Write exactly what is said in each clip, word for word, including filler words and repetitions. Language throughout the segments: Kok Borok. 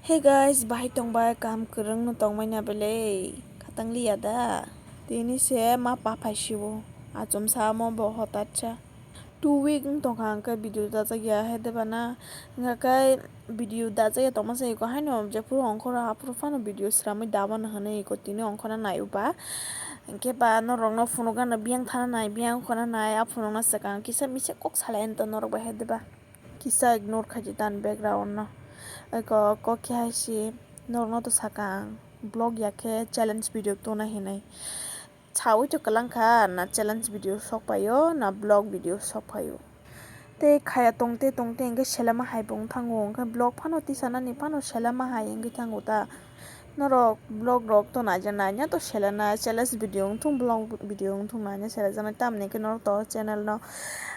Hey guys, bahai tongbai, kaham kwrwng no tongmani belai khatang liya da. Tini se ma pa phai sibo, achomsa mo bo hotat sa. Two week wng tongkha hwnkhe video dajak ya he deba na, hwnkha khe video dajak ya tongma se iko haino jephuru ongkhora aphuru phano video sramwi daba no hwnwi iko tini ongkhora nai uba. Hwnkhe ba norok no phunuk gana biyang thana nai, biyang khona nai, a phunuk no swkang kisa misa kok salai anto norok bai he deba. Kisa ignore khaidi tan background no. Eko kok khe hai si norok no to saka ang vlog ya khe challenge video tona hinwi. Sawi to kwlang kha na challenge video sok paio na vlog video sok paio. Tei khaya tongte tongte hwnkhe selama hai bo wng thango, hwnkhe vlog phano tisanani phano selama hai wngwi thango ta. Norok vlog rok to naija naina to sela na challenge video wngthung vlog video wngthung naina sela jana tamni hwnkhe norok to channel no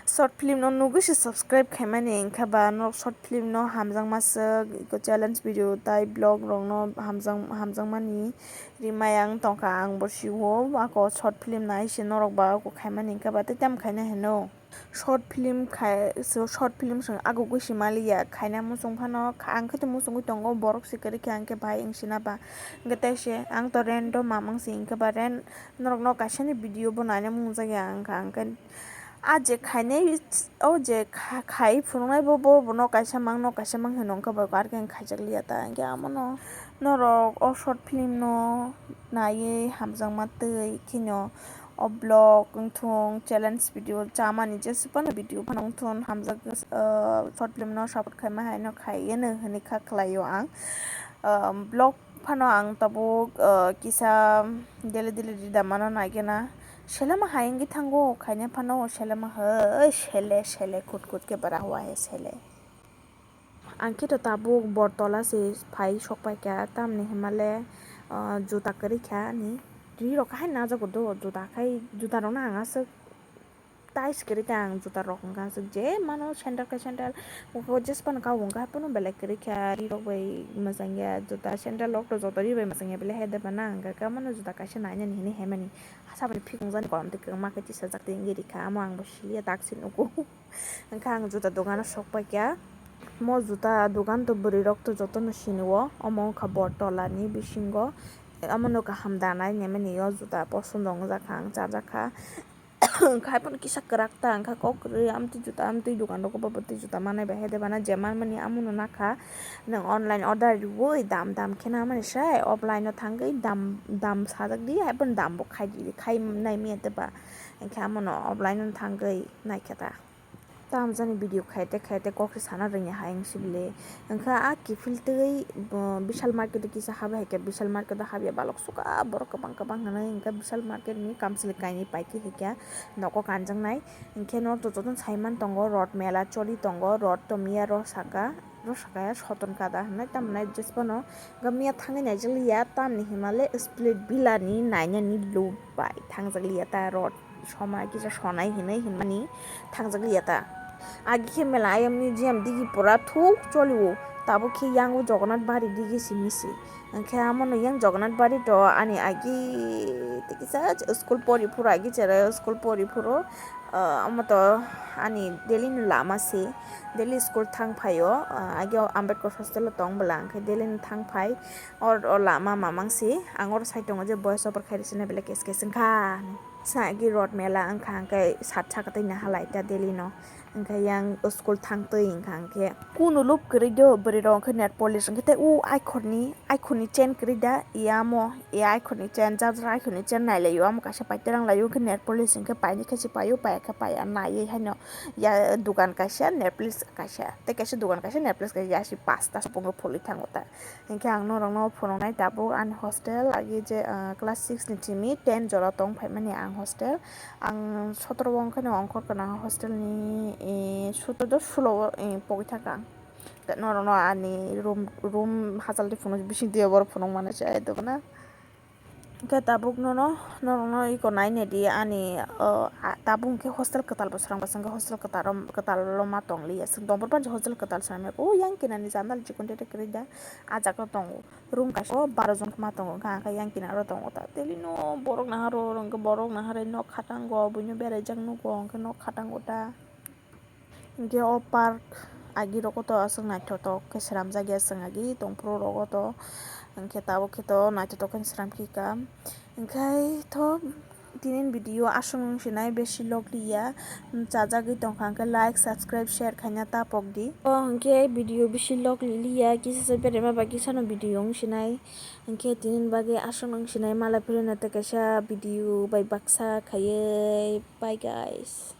short film no nugwi se subscribe khaimani hwnkhe ba norok short film no hamjakma swk challenge video tai vlog rok no hamjak hamjakmani rimai ang tongkha ang bo siwo ako short film nai se norok ba ako khaimani hwnkhe ba tei tamo khaina hino. Short film khai, so short film chwng agugwi se maliya, khaina muchung phano, kha-, ang khe to muchungwi tongo, borok se kwrwi khe ang khe bahai wng sina ba. Hwnkhe tei se ang to random mamang se hwnkhe ba ren-, norok no kaisa ni video bo naina mungjakya ang kha, ang khe a je khainai, o je kha-, khai phunuknai bo, bo, bo no kaisa mang, no kaisa mang hino hwnkhe ba, ar khe ang khaijak liya ta, hwnkhe amo no norok o short film no naiwi hamjakma twi kheno. O vlog wngthung, challenge video, chamani jesupano video phano wngthun, hamjak, ah, short film no support khaima hai no khai yeno hinwi kha khlaio ang. Ah, vlog phano ang tabuk, ah, kisa daily daily rida mano naikhe na. Selema hai wngwi thango, khaina phano selema hai, sele, sele, kut kut khe bara hua hai sele. Ang khe to tabuk Bortola se phai sok pai kha, tamni hwnmale, ah, juta kwrwi kha ani. Ri rok hai najago do, juta khai, juta rok no ang aswk tais kwrwi ta ang juta rok hwnka aswk je mano sandal khe sandal, jesphano kabo hwnka hai phano belai kwrwi kha, ri rok bai mwchang ya, juta sandal rok to joto ri bai mwchang ya, belai hai de bana ang kha mano juta kaisa nainani hinwi hai mani, saboni phikung jani korom twi kwbangma khe tisajak twi wngwi rikha, amo ang bo siliya tak se nugo. Hwnkhe ang juta dogano sok paikha. Mo juta dogan to bwrwi rok to jotono sinio, omo wngkha Bortola ni bisingo. Omo no kaham danai hinwi mani o juta posondo wngjakha, ang chajakha. Hwnkhe haiphano kisa kwrak ta, hwnkhe kok kwrwi amtwi juta, amtwi dogan rogo bo bwtwi juta manai bai hai de bana je manmani amono nakha. Nwng online order riwi dam dam khe na mani sai offline o thangwi dam, dam sajak di, haiphano dam bo khai di, khai nai miya de ba. Hwnkhe amono offline o thangwi naikha ta. Tamjani video khaite khaite kok se sana rwngya hai wng sibole. Wngkha a kiphil twi, bo, Vishal market o kisa habai hai khe Vishal market o habya balok suka borok kwbang kwbang hwnwi wngkha Vishal market ni kamchwlwi kainwi paikhe hai khe nogo kanjaknai. Hwnkhe norok jotono saiman tongo rot mela choli tongo, rot to miya rw saka, rw saka soton kada hwnwi tamo nai jesphano. Wngkha miya thangwi naijakliya tamni hwnmale split villa ni nainani loop bai thangjakliya ta rot. Soma kisa sonai hinwi hinmani thangjak liya ta. Agi khe mela ayang museum digi pura thuk cholio. Tabuk khe yango Jagannath bari digi simi se. Hwnkhe amono yang Jagannath bari to ani agi tei kisa school pori phuru agi cherai school pori phuru, ah, omo to ani daily ni lama se. Daily school thang phaio, ah, agi o Ambedkar hostel o tong bwla hwnkhe daily ni thang phai. Or o lama mamang se ang oro sai tongo je voice over khai rwsina belai kes kes wngkha. Sa agi rot mela wngkha hwnkhe sat saka tei naha lai ta daily no. Hwnkhe yang school thang twi wngkha hwnkhe. Kunu loop kwrwi do bwrwi rok hwnkhe nail polish hwnkhe tei o aikhorni, aikhorni chain kwrwi da yamo, ya aikhorni chain, jabra aikhorni chain nailaio, amo kaisa pai terang laio hwnkhe nail polish hwnkhe paini khe se paio, paiya khe paiya naiwi haino ya dogan kaisa nail polish kaisa tei kaisa dogan kaisa nail polish kaisa ya se pasta subungo phulwi thango ta. Hinkhe ang norokno phunuknai tabuk ani hostel agi je, ah, class six ni simi ten jora tong phaimani ang hostel. Ang sotoro o wngkheno ongkhor kana hostel ni, eh, sotoro do sulo o, eh, pogwi thangkha ang. Norokno ani room, room hachal twi phunuk bising twi borok phunuk mano se ai tongna. Hinkhe tabuk nono, norokno iko nainedi ani, oh, ah, tabuk hinkhe hostel kwtal bo swrang bwskango hostel kwtal rom-, kwtal roma tong liya. Chwng tongphuru panji hostel kwtal swnamya. O yang kinani jandal chikon tete kwrwi da. Ah jaga tongo. Room kaisa o baro jon ma tongo, hwnka hwnka yang kinaro tongo ta. Daily no borok naharo, oro hwnkhe borok naharwi nok khatango, buino beraijak nugo, hwnkhe nok khatango ta. Hwnkhe o park, Agi rogo to aswk naithotok khe sramjak ya chwng agi tongphuru rogo to, hwnkhe tabuk khe to naithotok khe sram khe ka. Hwnkhe to tinin video aswk wng sinai, besi log liya, chajagwi tongkha hwnkhe like, subscribe, share khaina ta pok di. O hwnkhe video bisi log liya, kisa se berema bai kisano video wng sinai, hwnkhe tinin bagwi aswk wng sinai, malai philino tei kaisa video bai baksa khaiwi, bye guys.